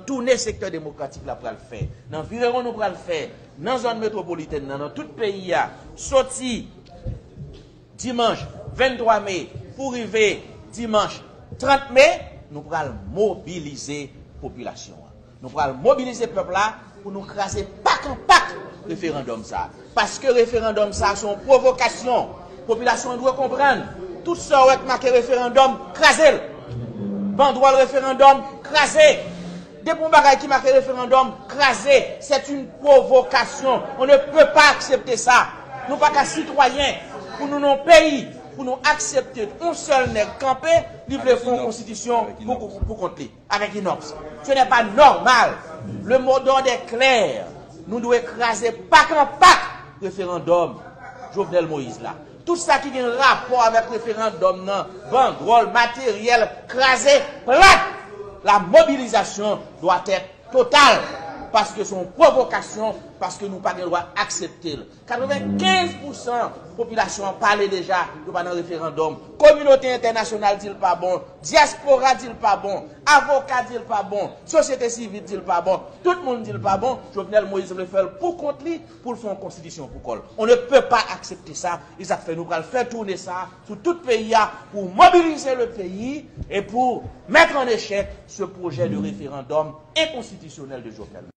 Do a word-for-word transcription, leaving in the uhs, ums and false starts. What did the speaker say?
Toune sektè demokratik la pral fè, nan virewon nou pral fè nan zòn metwopolitèn nan, nan tout peyi a, soti dimanch venntwa me pou rive dimanch trant me, nou pral mobilize popilasyon an. Nou pral mobilize pèp la pou nou kraze pak an pak referandòm sa. Paske referandòm sa se yon pwovokasyon. Popilasyon an dwe konprann. Tout sa w wè k make referandòm, kraze l. Bandwòl referandòm, kraze. Depi yon bagay ki make referandòm, kraze. C'est une provocation. On ne peut pas accepter ça. Nou pa ka sitwayen pou nou nan yon peyi, pou nou aksepte yon sèl nèg kanpe, li vle fè yon konstitisyon pou, pou, pou kont li, avèk Inox. Ce n'est pas normal. Le mot d'ordre est clair. Nou dwe kraze pak an pak referandòm Jovenel Moïse la. Tout sa ki gen rapò avèk referandòm nan, bandwòl, materyèl, kraze plat. La mobilisation doit être totale. Paske se yon pwovokasyon, paske nou pa gen dwa aksepte l. Katrevenkenz pousan popilasyon an pale deja, yo pa nan referandòm. Kominote entènasyonal di l pa bon, dyaspora di l pa bon, avoka di l pa bon, sosyete sivil di l pa bon, tout moun di l pa bon. Jovenel Moïse vle fè l pou kont li, pou l fè yon konstitisyon pou kò l. On ne peut pas accepter ça. E sa k fè nou pral fè toune sa sou tout peyi a pou mobilize le pays et pour mettre en échec ce projet de référendum inconstitutionnel de Jovenel.